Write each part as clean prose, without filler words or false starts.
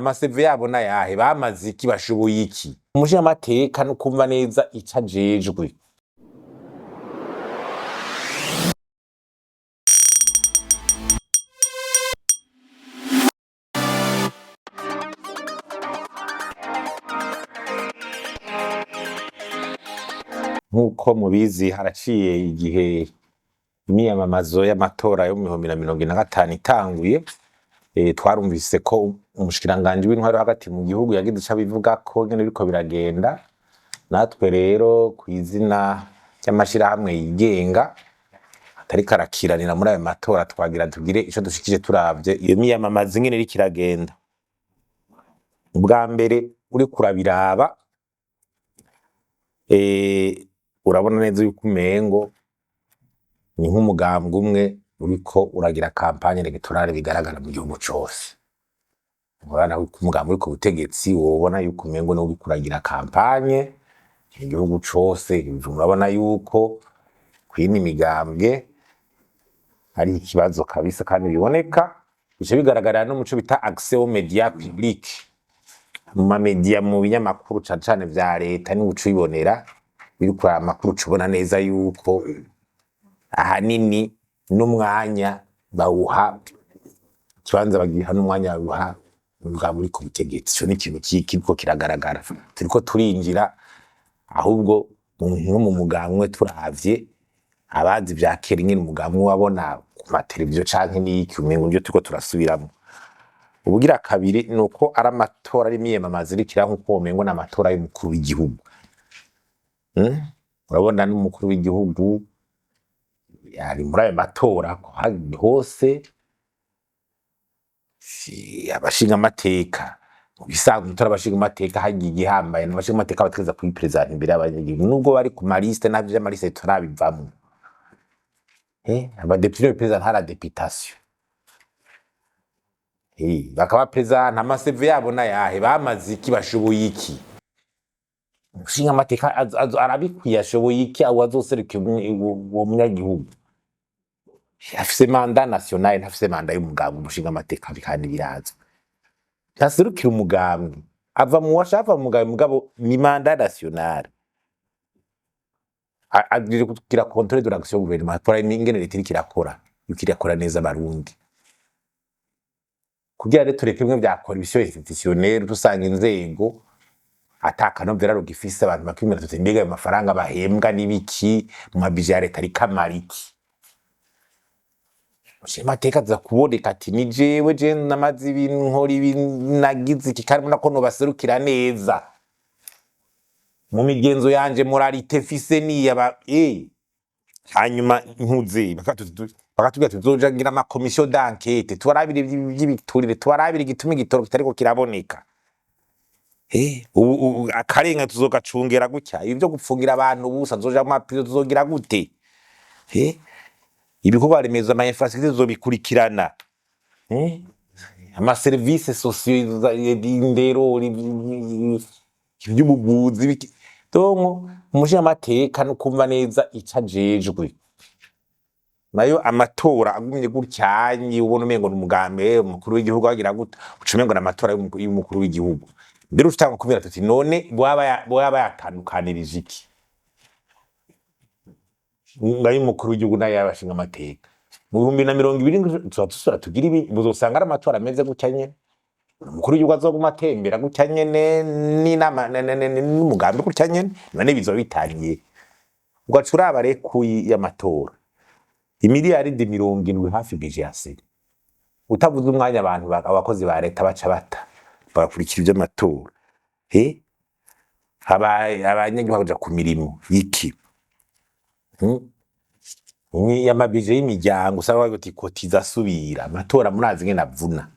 Ama CV yabo n'ayahe? Bamaze iki? Bashoboye iki? Umushingamateka no kumva neza ico ajejwe. Nk'uko mubizi, haraciye igihe imyiyamamazo y'amatora yo mu 2025 itanguye. Twarumvise ko umushikiranganji w'intwaro hagati mu gihugu yagize ico abivugako ingene biriko biragenda. Natwe rero, kw'izina ry'amashirahamwe yigenga atariko arakiranira muri ayo matora, twagira tugire ico dushikije turavye iyo miyamamazo ingene iriko iragenda. Ubwa mbere, uriko urabiraba, urabona neza yuko umengo ni nk'umugambwe umwe uriko uragira campagne électorale bigaragara mu gihugu cose. Urabona yuko umugambi uri ku butegetsi, wobona yuko umengo niwo uriko uragira campagne mu gihugu cose. Urabona yuko kw'ino migambwe hari ikibazo kabisa, kandi biboneka, bica bigaragarira no muco bita accès aux médias publics, mu ma médias, mu binyamakuru cane cane vya leta, niho uca ubibonera. Uriko uraba amakuru, uca ubona neza yuko ahanini n'umwanya bawuha, ikibanza bagiha n'umwanya bawuha umugambi uri ku butegetsi. Ico ni ikintu kiriko kiragaragara. Turiko turinjira ahubwo nko mu mugambwe. Turavye abazi vya kera, ingene umugambwe wabona ku mateleviziyo canke n'iki, umengo nivyo turiko turasubiramwo. Ubugira kabiri ni uko ari amatora, ari imyiyamamazo iriko iraba nkuko womengo ni amatora y'umukuru w'igihugu. Urabona n'umukuru w'igihugu ari muri ayo matora hose. Abashingamateka, mu bisanzwe mutora abashingamateka, hagiye igihambaye abashingamateka bategereza kwipresenta imbere y'abanyagihugu, nubwo bari ku ma listes, navyo vy'ama listes turabivamwo. Abadepite bipresenta à la députation, bakaba presenta ama CV yabo n'ayahe? Bamaze iki? Bashoboye iki? Umushingamateka arabikwiye? Ashoboye iki? Abo azoserukira uwo munyagihugu afise mandat national, ntafise mandat y'umugambwe. Umushingamateka, kandi birazwi, ntaserukira umugambwe, ava mu washaka, ava mu mugambwe, mugabo ni mandat national. Agiye kugira contrôle de l'action gouvernement, akora ingene leta iriko irakora, yuko irakora neza abarundi, kugira rero tureke bimwe vya corruption institutionnelle. Dusanga inzego ata kanovera rugifise, abantu bakimira tuti: "Mbega ayo mafaranga bahembwa n'ibiki mu ma budget ya leta ariko amara iki?" Amateka aza kuboneka ati: "Ni jewe, je namaze ibi, nkora ibi, nagize iki, kandi mbona ko nobaserukira neza mu migenzo yanje, moralité mfise niyaba." Hanyuma ntuze bakatubwira tuzoja ngira ama commissions d'enquête, tubarabire ivy'ibiturire, tubarabire igituma igitoro kitariko kiraboneka. Ubu akarenga tuzogacungera gutya, ibi vyo gupfungira abantu ubusa, tuzoja mu ma prison, tuzogira gute? Ibikorwa remezo, ama infrastructure, tuzobikurikirana. Ama services sociaux, indero, ivy'ubuvuzi, biki. Donc umushingamateka no kumva neza ico ajejwe. Nayo amatora agumye gutyanyi, ubona umengo ni umugambi umukuru w'igihugu agira gute, uca umengo ni amatora y'umukuru w'igihugu. Mbere ucutanga kubwira tuti: "None boba yatandukanirije iki ngayo umukuru w'igihugu nayo y'abashinga amateka?" Mu 2020 tuba dusubira tugira ibi, muzosanga ari amatora ameze gutya nyene. Umukuru w'igihugu azoguma atembera gutya nyene, n'inama n'umugambi gutya nyene. None bizoba bitangiye. Ugaca uraba rero y'amatora, imiliyaridi 70 hafi budget ya CENI, utavuze umwanya abantu abakozi ba leta baca bata bagakurikira ivy'amatora. Abanyagihugu baja ku mirimo iki? Ni ama budget y'imiryango, usanga bavuga uti kotiza asubira amatora, murazi ingene avuna.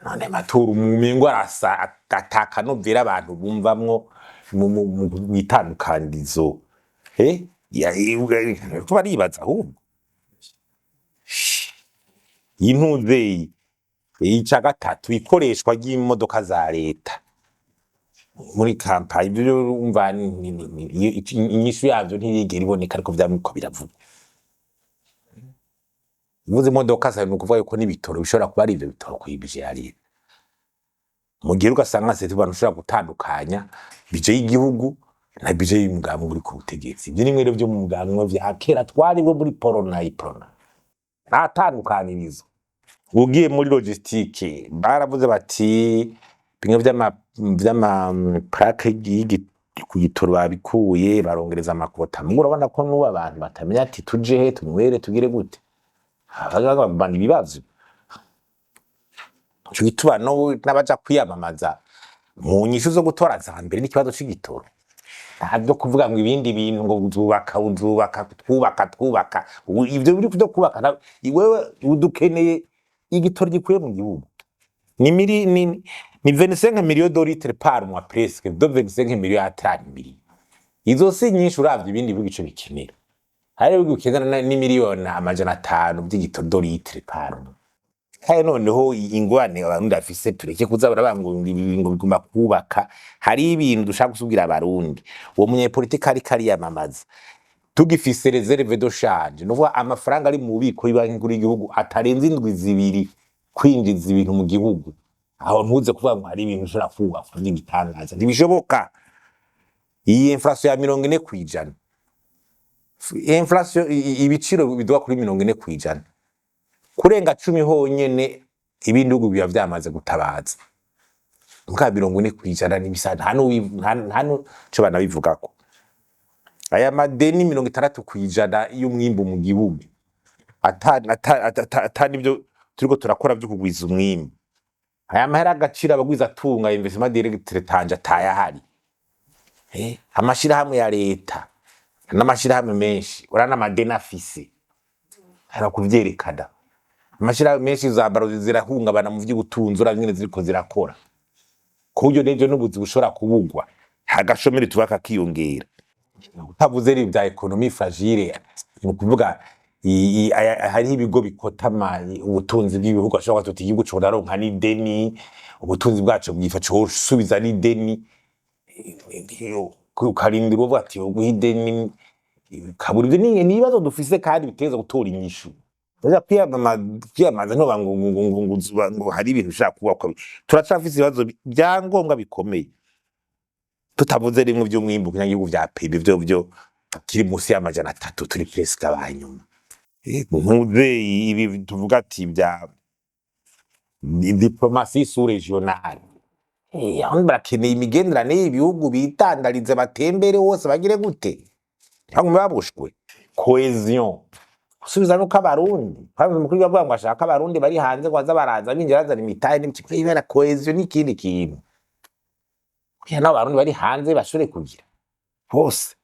None amatora umengo arasa atakanovera abantu bumvamwo mw'itandukanirizo. Baribaza ahubwo intuzeyi. Ica gatatu, ikoreshwa ry'imodoka za leta muri campagne. Ivyo urumva inyishu yavyo ntiyigera iboneka, ariko vyamiko biravugwa. Uvuze imodoka zawe, ni ukuvuga yuko n'ibitoro bishobora kuba ari ivyo bitoro kw'ibije ya leta. Mu gihe ugasanga se abantu ushobora gutandukanya budget y'igihugu na budget y'umugambwe uri ku butegetsi. Ivyo ni bimwe rero vyo mu mugambwe vya kera twari bo muri porona iprona, nta tandukanirizo. Ugiye muri logistique, baravuze bati bimwe vy'ama plaque ku gitoro babikuye, barongereza ama quotas. Mugo urabona ko n'ubu abantu batamenya ati tuje he, tunywere, tugire gute, bagumana ibibazo. Ico gituma n'abaja kwiyamamaza mu nyishu zo gutora za mbere n'ikibazo c'igitoro. Nta vyo kuvuga ngo ibindi bintu, ngo uzubaka, uzubaka, twubaka, twubaka. Ubu ivyo biri vyo kubaka wewe udukeneye igitoro gikwiye mu gihugu. Ni miri ni 25 millions de litres par mois, presque de 25 millions à 30 millions. Izo si nyinshi uravye ibindi bihugu ico bikenera. Hari ibihugu bikenera n'imiliyoni 500 vy'igitoro de litres par mois. Kandi noneho ingorane Abarundi bafise, tureke kuza baravuga ngo ibi ngo bigomba kubaka. Hari ibintu dushaka gusubwira Abarundi: uwo munyepolitike ariko ariyamamaza, tugifise réserve de change, nukuvuga amafaranga ari mu bubiko y'Ibanki Nkuru y'igihugu atarenze indwi 2 kwinjiza ibintu mu gihugu, aho ntuze kuvuga ngo hari ibintu ushobora kubaka vy'igitangaza, ntibishoboka. Iyi inflation ya 40%, inflation, ibiciro biduga kuri 40%, kurenga 10 honyene ibindi bihugu biba vyamaze gutabaza. Mbwa 40% n'ibisa nta nuco banabivugako. Aya madeni 60% y'umwimbu mu gihugu, ata nivyo turiko turakora vyo kugwiza umwimbu. Aya mahera agaciro abagwiza atunga, investissement direct étranger atayahari. Amashirahamwe ya leta n'amashirahamwe menshi ura n'amadeni afise, harakuvyerekana. Amashirahamwe menshi za baro zirahungabana mu vy'ubutunzi, uravye ingene ziriko zirakora, ku buryo n'ivyo n'ubuzi bushobora kubugwa, agashomeri tuba kakiyongera. Utavuze rero ibya économie fragile, ni ukuvuga hariho ibigo bikota ubutunzi bw'ibihugu, ashobora tuti igihugu coraronka n'ideni, ubutunzi bwaco bwifa cosubiza n'ideni, ukarindira uvuga ati uguha ideni kabura. Ivyo ni ibibazo dufise kandi biteza gutora inyishu. Oya, kwiyamamaza ntoba ngo hari ibintu ushaka kubakwa. Turacafise ibibazo vya ngombwa bikomeye, tutavuze rimwe vy'umwimbu kunyagihugu vya PIB, vyo kiri musi y'300, turi presque abanyuma. Ntuze ibi tuvuga ati vya diplomatie sous régionale. Aho barakeneye imigenderanire y'ibihugu, bitandarize, batembere hose, bagire gute, ntibagume babushwe. Cohésion, gusubiza nuko Abarundi kandi umukuru bavuga ngo ashaka Abarundi bari hanze ngo baza baraza binjira bazana imitahe n'ibiki, kubera cohésion n'ikindi kintu, kugira nabo Abarundi bari hanze bashobore kugira hose.